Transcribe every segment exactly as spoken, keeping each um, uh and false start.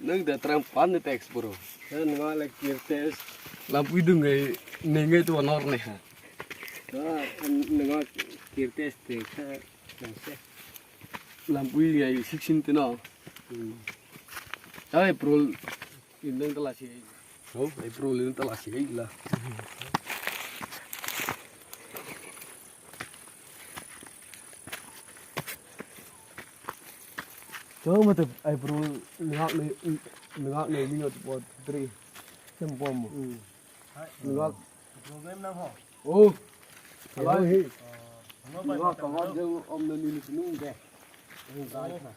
Nang da tram pan ni text bro. Nang le kirtes. Lampui dung ngai, neng ngai tu nor ne ha. Nang kirtes te kha. Lampui ngai sixteen te no. Hmm. Ai pro, indang tala si. Oh, ai pro lin tala si la. Cho mate ai pro ngak ne, ngak ne minute po three. Sem pom. Hmm. Ngak. Problem na ho. Oh. Hello hi. Ngak ka ngak je om ne minute nung de. Nung dai kha.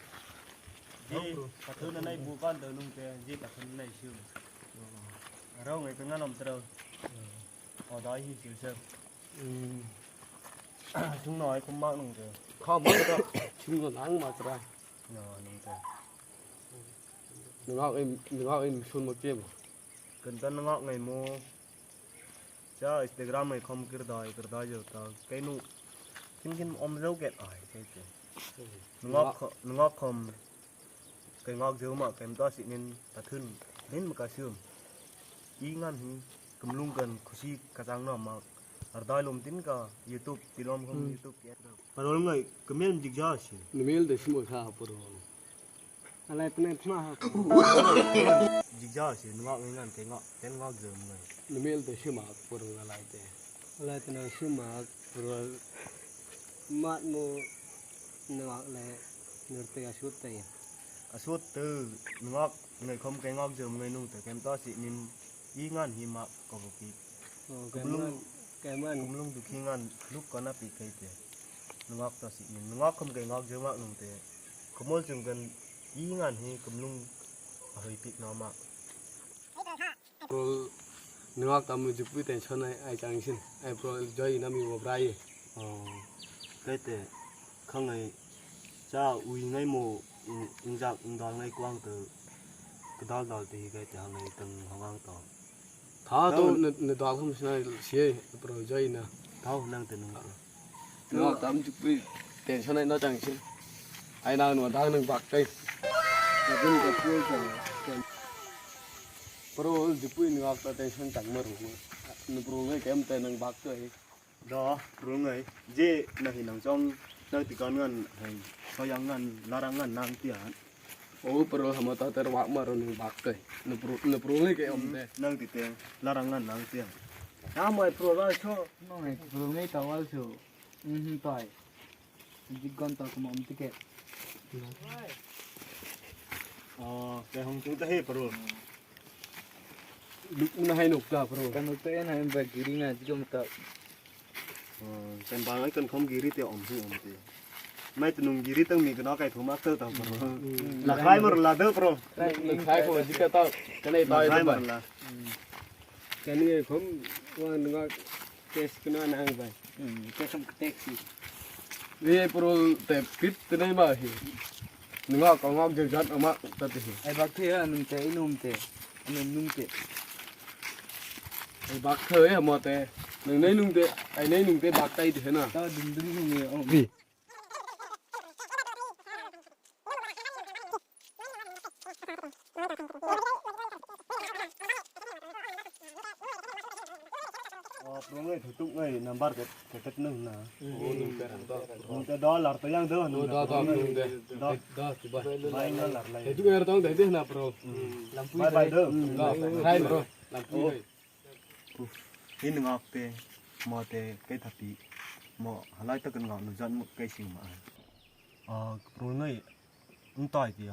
Ji, pathun nai bu kan da nung te, ji pathun nai siu. Rong ai ka nganom tro. O dai hi siu se. Hmm. Chung noi kum mak nung te. Kha mak ta. Chung no nang ma tra. No, nung te. Nungak im, nungak im sun mak jem. Kan ta nungak ngai mo. Cha Instagram ngai khom kirdai, kirdai jo ta. Kai nu. Kin kin om jo get ai, kai ke. Nungak kho-, nungak khom. Kai ngak jo ma, kai mta si nin ta thun. Nin ma ka sium. I ngan hi. Kumlung kan khusi kachang no ma. Ardai lum tin ka YouTube, tilom khom Hmm. YouTube ke. Parol ngai, kemel jik ja si. Numel de simo kha puro. Alai tene thma ha. Jik ja si, nungak ngai ngan, kai ngak, kai ngak jo ngai. Numel de sima puro alai te. Alai tene sima puro. Mat mo nungak le nurte asut te. Asut te nungak ngai khom kai ngak jo ngai nung te kem ta si nin i ngan hi ma ko bo pi. Oh, Kumlung, kaiman, kaiman. Kumlung dukhi ngan luk kana pi kai te. Nungak ta si nin. Nungak khom kai ngak jo ma nung te. Kumol chung kan i ngan hi kumlung ahoi pik na ma. Pro nungak ta mu jukpui tension ai, ai chang sin. Ai pro joy na mi mo brai. Oh, kai te khangai cha ui ngai mo, ung-, ungjak ungdal ngai kwang te kedal dal te hi kai te hangai teng hangang to. Tha to Nang ne, ne dal khum sinai siye pro joy na. Thau nang te nung to. No tam jukpui tension ai no chang sin. Ai nang no dang nang bak kai. Nang ka pui chang. Pro jukpui nungak ta tension chang ma ru. Nu pro ngai kem te nang bak kai. Do, rung ai, je nahi nang chong, nang ti kan ngan hai, soyang ngan, larang ngan nang ti han. O pro hama ta ter wak maro nung bak kai. Nupru, nupru ngai ke om te. Nang ti te, larang ngan nang ti han. Am ai pro la so. No hai, pro ngai ta wal so. Mhm, tai. Jik gon ta kuma om ti ke. Oh, ke hong tu ta he pro. Nuk na hai nuk ta pro. Kan nuk ta en hai ba giri na jik om ta. Hmm, kan bang ai kan khom giri te om hi om te. Mai tu nung giri tang mi kena kai thoma ta ta pro. Hmm. La khai mar la do pro. La khai ko jika ta kanai ta. La khai mar la. Kani khom wan nga tes kena nang bai. Hmm, tes am tes. Ye pro te pit te nai ma hi. Nunga ka ngak je jat ama ta te hi. Ai bak the ya nung te inum te. Nung nung te. Ai bak the ya mo te. Nung nai nung te. Ai nai nung te bak tai te na. Ta dum dum nung ye. Bi. Oh, pro ngai thutuk ngai number ke ketet nung na. Oh, nung ke ram to. Nung ke dollar to yang do, nung ke do, do, nung ke. Do. Do, do, bai. Bai ngal lar lai. Itu ngar tong dai deh na pro. Bai, bai, do. Do, hai pro. Lampu hai. Hi nungak te, mo te, kai thati, mo halai ta kan ngak nujat mo kai sing ma. Ah, pro ngai, ntai ti.